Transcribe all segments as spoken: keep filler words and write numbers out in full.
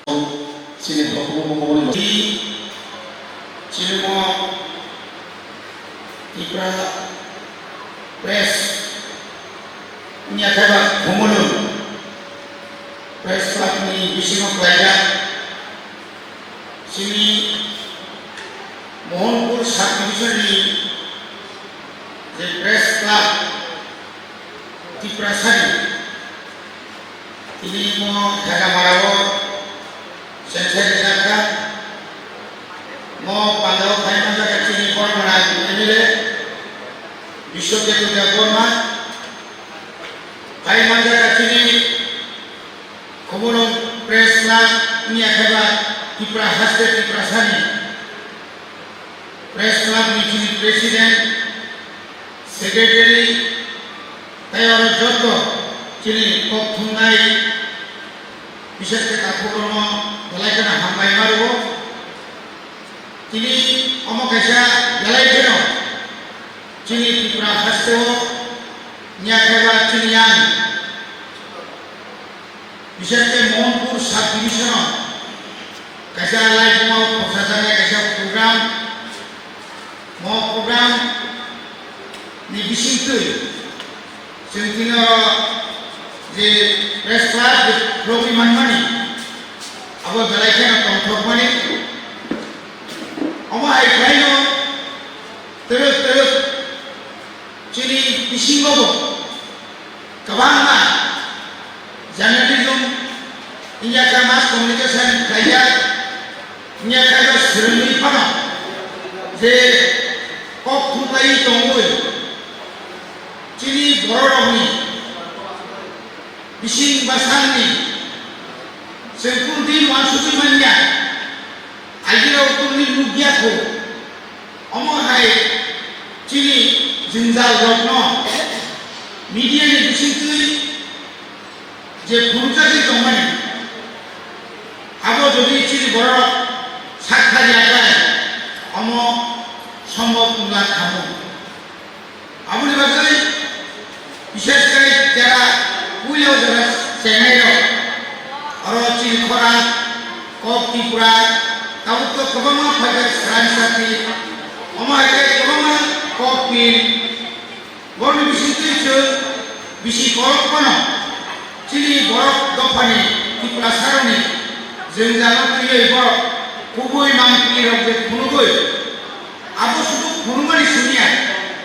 Chini bo kubun kubun ni chini mo Tipra Press wngya khe ba Khumulwng Press Club ni bisingo khlaijak. Chini Mohanpur Sub Division ni je Press Club Tiprasani, tini mo Khejamarao sensai rijak kha. Mo pandao phai manjak kha chini Bormana M L A Biswajit Debbarma, phai manjak kha chini Khumulwng Press Club wngya khe ba Tipra haste Tiprasani Press Club ni chini President, Secretary, tei oro joto chini kok thumnai, bishesh khe takhuk rokno belai kheno hambai ma rwo. Tini omo kaisa belai kheno chini Tripura haste o wngya khe ba chini yang, bishesh khe Mohanpur sub division o kaisa laibuma o khorsa jaknai kaisa program. Mo program ni bisingtwi chwng tini oro je press club je khulogwi manmani, abo belai kheno tongthokmani. Omo hai khlaino twrwk twrwk chini bisingo bo kwbangma journalism, wngya khe mass communication khlaijak, wngya khe bo swrwngwi phano je kok thumlaiwi tongwi chini bororokni bising bwsakni chwng kunu din uansugwi manya, aigirok kunu nukya kho. Omo hai chini jwngjal rokno media ni bisingtwi je phunukjagwi tongmani, abo jodi chini borok sak thani akhai, omo sombok wngla khamu. Aboni bagwi bishesh khe jara puila jara chengnai rok, oro chini khorang kok Tripura, tabuk to kwbangma phaijak srang sati, omo hai khe kwbangma kok pin, borokni bisingtwi chwng bisi borok phano chini borok dophani Tiprasarokni jwngjalo twiwi borok kubui mangpili rok je phunugwi abo sudu phunukmani simiya,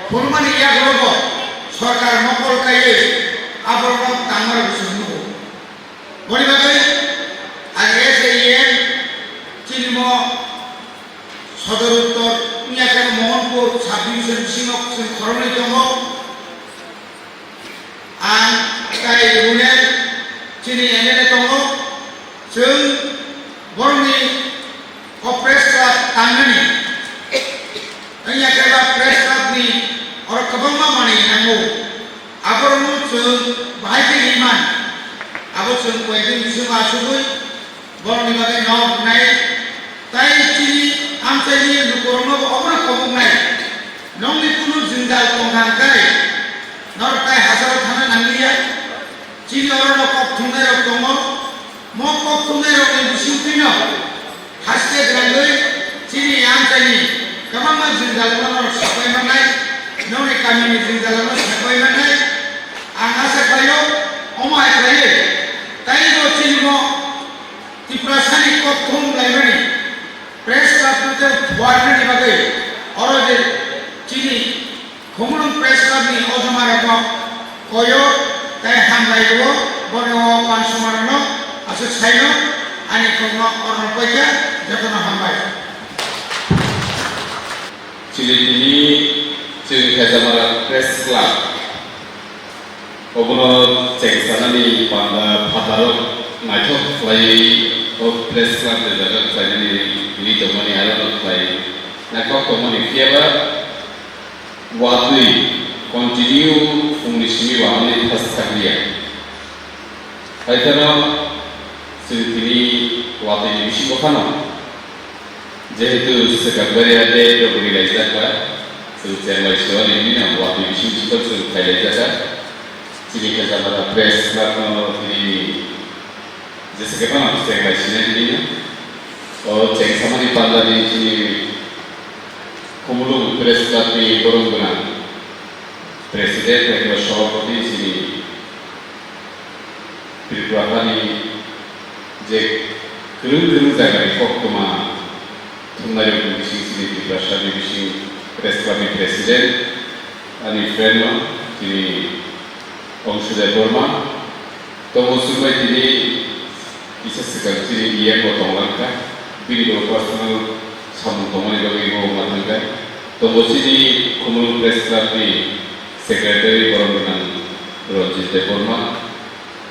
phunukmani yagulogo sorkar mokol kaiwi aborokno tangmarokbo chwng nugo. Boni bagwi ang S A N chini mo Sodor Uttor wngya khe Mohanpur sub division bisingo chwng khoroknwi tongo. Ang tai rwmani chini M L A tongo, chwng borokni o press club tangnani wngya khe ba press club ni oro kwbangma manwi nango, aborokno chwng bahai khe ri man, abo chwng koyekdin bisingo achugwi borokni bagwi nok rwnai, tai chini amchaini lukurokno bo obono koboknai. Nokni kunu jwngjal tongkha hwnkhe norok tai hachalo thangna nangliya. Chini orono kok thumnairok tongo. Mo kok thumnairokni bisingtwino haste gwnangwi chini amchaini kwbangma jwngjalono norok sapai mannai, nokni kamini jwngjalono sapai mannai. Ang asa khlaio, omo hai khlaiwi taibo chini mo Tiprasani kok thum laimani press club no tei phuarnani bagwi oro je chini Khumulwng press club ni ojoma rokno koyo tei hambai rwo, boni o pansuma rokno aswk saino ani kokno orno poika jotono hambai. Chini tini chwng Khejamara Press Club. Obono chengsanani panda phataro naithok khlaiwi o press club ni jaga khlainani ri tongmani arono khlai naithok tongmani, phiyaba watwi continue phungni simi wahanwi thas thakliya. Haiphano chwng tini watwi ni bisingo phano Jehetu swkang bariya date rok rilaijak ba, chwng chengbai sewani bini no watwi bising bising chwng khailaijak kha. Chini Khejamara Press Club no tini Jesa khe phano cheng lai sinai tini o cheng samani panda ni chini Khumulwng Press Club ni borom gwnang President eba Sabhapati chini Tripura hani je kwrwng kwrwng jaga ni koktwma thumnai rok ni bising chini Tiprasa ni bising Press Club ni President ani friend no chini Ongsude Borma. Tongo chwngbai tini kisa swkang chini E M bo tonglang kha, bini bo personal samung tongmani bagwi bo ma thang kha. Tongo chini Khumulwng Press Club ni Secretary borom gwnang Ranjit Debbarma,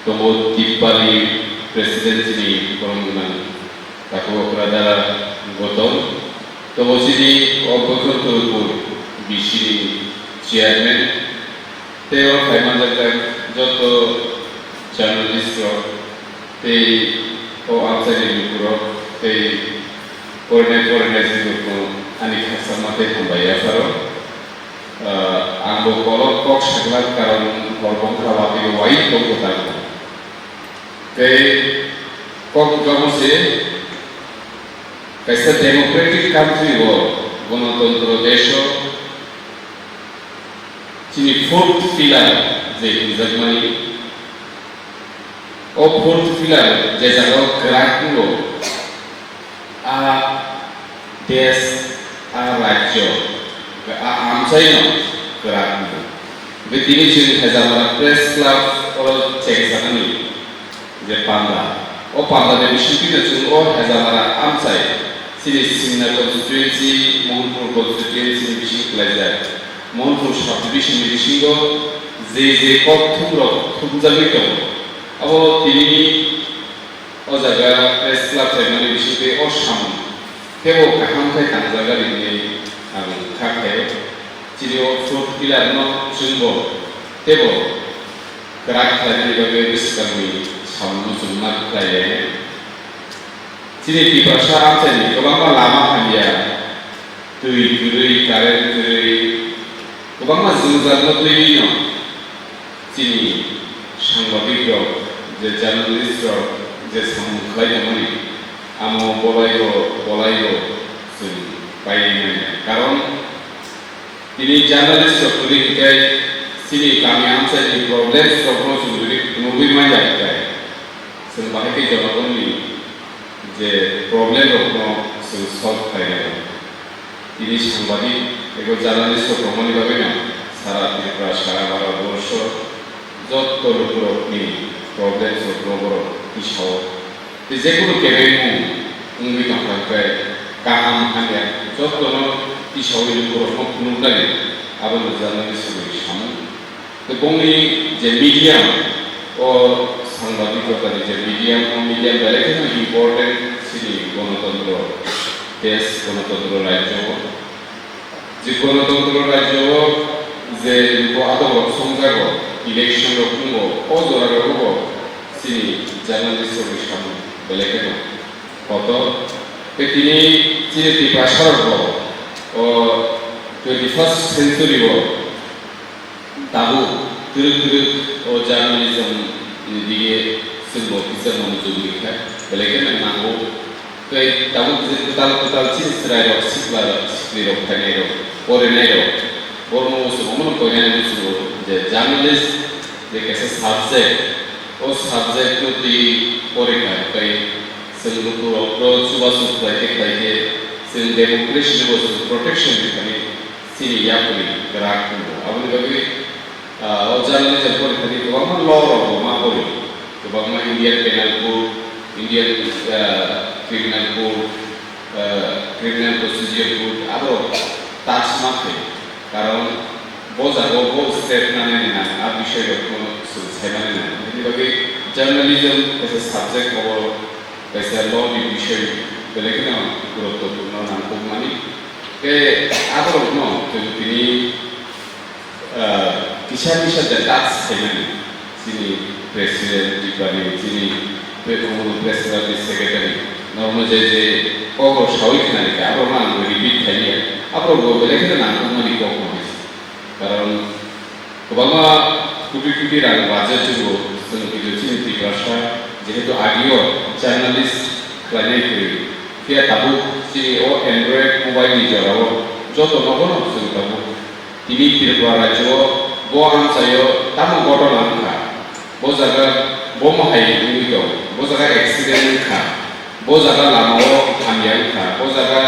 tongo Tipani President chini borom gwnang Takhuk Okra Dara Gotom, tongo chini o Boikhonto Rupur B C ni Chairman, tei o phai manjakjak joto journalist rok tei o amchaini lukurok tei porinai porinai jwk rokno ani khakchangma tei hambai yapharo. Ah, ang bo kolok kok sakna karon hor bongkha watwi wai tongbo tango. Tei kok wngkha se kaisa democratic country o, gonotontro desh o chini fourth pillar je hwnjakmani, o fourth pillar je jagao kwrak wngo, a desh, a rajyo, a amchaino kwrak wngo. Hwnkhe tini chwng Hezamara Press Club o chengsanani je panda, o panda ni bisingtwi no chwng o Hezamara amchai, chini Singna constituency, Mohanpur constituency ni bising kwlaijak. Mohanpur subdivision ni bisingo je je kok thumrok thumjagwi tongo, abo tini o jaga Press Club chairman ni bisingtwi o samung teibo kaham khe tangjak ari hinwi ang kha khaio. Chini o fourth pillar no chwngbo teibo kwrak khlainani bagwi bwskangni samungno chwng ma khlai lainai. Chini Tiprasa amchaini kwbangma lama hamya, twi kwrwi, current kwrwi, kwbangma jwngjal no twiwi no chini sangbadik rok, je journalist rok je samung khlai tongmani, amo bolaibo bolaibo chwng painai manya. Karon tini journalist rok kwrwi hinkhe chini kami amchaini problems rokno chwng jodi phunugwi manya hinkhe chwng bahai khe jonogonni je problem rokno chwng solve khlai nai. Tini sangbadik ego journalist rok tongmani bagwino sara Tripura, sara Bharat borsho jotto lukurokni problems rokno borok tisao. Tei jekunu kebengmung wngwi tongkha hwnkhe kaham hamya jottono tisaui lukurokno phunuknai abono journalist rokni samung. Tei bongni je medium, o sangbadik jotani je medium, o medium belai kheno important chini gonotontro desh, gonotontro rajyo o. Je gonotontro rajyo o je bo adongrok songjago, election rok wngo, o jora rogo bo chini journalist rokni samung belai kheno kotor. Tei tini chini Tiprasa rok bo o twenty first century o tabuk twrwk twrwk o journalism ni dige chwngbo kisa monojog rikha, belai kheno nango. Tei tabuk je kwtal kwtal chini chwrairok, siklarok, siklirok, phainairok, porinairok, borokno chwng omono koinani muchungo je journalist je kaisa subject, o subject no twi porikha, tei chwng lukurokno chubachu khlaikhe khlaikhe chwng democracy no bo chwng protection rikha ni chini yapri kwrak wngo. Aboni bagwi Ah, o journalism porikha ni kwbangma law rok bo ma pori, kwbangma Indian Penal Code, Indian, ah, Criminal Code, ah, Criminal Procedure Code, abo touch ma khe, karon bo jaga o bo step nanani nang, a bisoi rok no chwng sai mani nang. Bini bagwi journalism as a subject abo kaisa law ni bisoi belai kheno guruttopurno nangkukmani. Tei aborokno chwng tini Ah, kisa kisa je touch khaimani, chini president, Tipani, chini pre-, Khumulwng Press Club ni secretary, norokno je je kok rok saui khnani khe, aborokno ang repeat khailiya, aborok bo belai kheno nangkukmani kok no hai se. Karon kwbangma koti koti rang budget chwngo, chwng kisa chini Tiprasa Jehetu agio journalist khlainai kwrwi, phiya tabuk chini o Android mobile ni jorao joto nogono chwng tabuk tini Tripura rajyo o bo amchaio tamo ghotona wngkha, bo jaga bomo hai wngwi tong, bo jaga accident wngkha, bo jaga lamao hamya wngkha, bo jaga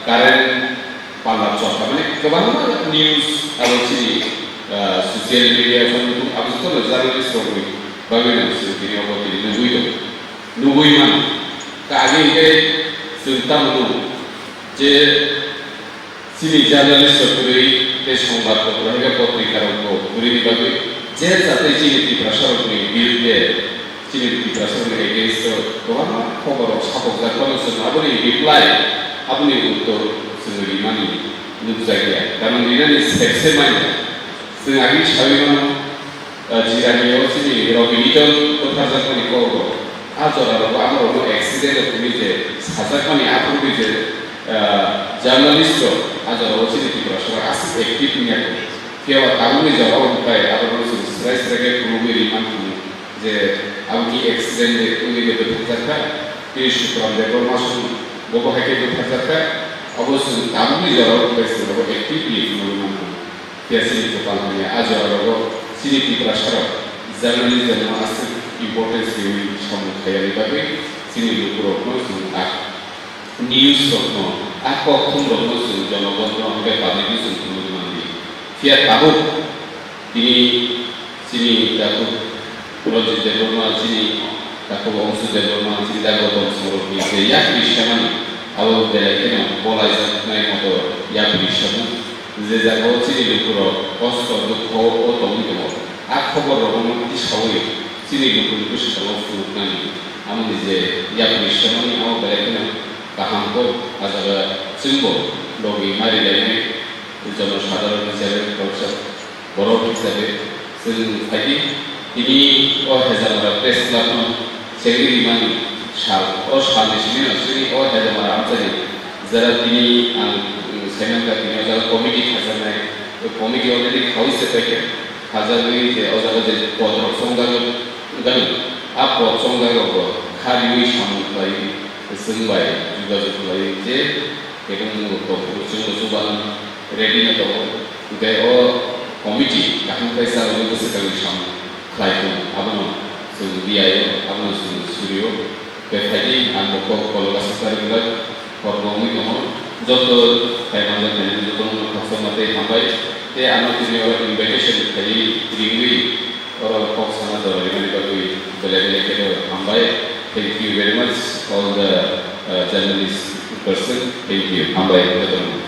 current pala chokha, mane kwbangma news abo chini, ah, social media phano abo jotono journalist rokni bagwi no chwng tini obo tini nugwi tongo, nugwi mano. Kha age hwnkhe chwng tamo nugo je chini journalist rok kwrwi tei songbaddopro hai khe potrika rokbo kwrwini bagwi je jate chini Tiprasa rokni birudhe chini Tiprasa rokni against o kwbangma khobor rok sapokjak phano chwng aboni reply, aboni uttor chwng rimani nukjakya. Karon rinani sep se manya. Chwng agini sawi mano, ah, Jirani o chini Robi Liton bwtharjakmani kok rok. A jora rogo amo rokno accident rok hwnwi je sajakmani aphuru je, ah, journalist rok a jora o chini Tiprasa rok aswk active wngya kho. Phiya ba tabukni jora o hwnkhe aborokno chwng srai srai khe phunugwi rimani hwnwi. Je abo ki accident de wngwi de bwthakjak kha, tei Sukram Debbarma song bobo hai khe bwthakjak kha, abo chwng tabukni jora o Facebook o actively phunugwi mankha. Phiya chini kwpal hamya, a jora rogo chini Tiprasa rok journalism no aswk importance riwi samung khaiyani bagwi chini lukurokno chwng a news rokno, a kokthum rokno chwng jonogon no hwnkhe public no chwng phunugwi mandi. Phiya tabuk tini chini takhuk Ranjit Debbarma, chini takhuk Ongsu Debbarma, chini da Gautam Songh rokni je yapri samani abo belai kheno bolaijaknai moto yapri samung. Je jagao chini lukurok kosto dukho o tongwi tongo, a khobor rokno tisaui chini lukuni bwskango phunuknani amoni je yapri samani abo belai kheno kaham kok. A jaga chwngbo logi mari lainai jonosadharon hisabe kaisa borok hisabe chwng phaidi. Tini o Hezamara Press Club no chengwi rimani sal, o salni simi no chini o Hezamara amchani jara tini ang, mm, saimankha tini o jaga committee khajaknai, o committee already khaui se paikha, khajagwi je o jaga je pod rok chongjagwi gani, a pod chongjak rok bo kha riwi samung khlai chwng bai jogajog khlai je kebeng mung rok chwng bo chuban ready no tongo. Hwnkhe o committee kaham khe salogwi bwswk kami samung khlai tongo, abono chwng diyaio, abono chwng surio. Hwnkhe phaidi ang bo kok kologo aswk kari belai kormo wngwi tongo. Joto phai manjaknai jotono khakchangma tei hambai. Tei ano tini oro invitation khaiwi ringwi oro kok sana jora rimani bagwi belai belai kheno hambai. Thank you very much all the, uh, journalist person. Thank you. Hambai jotono.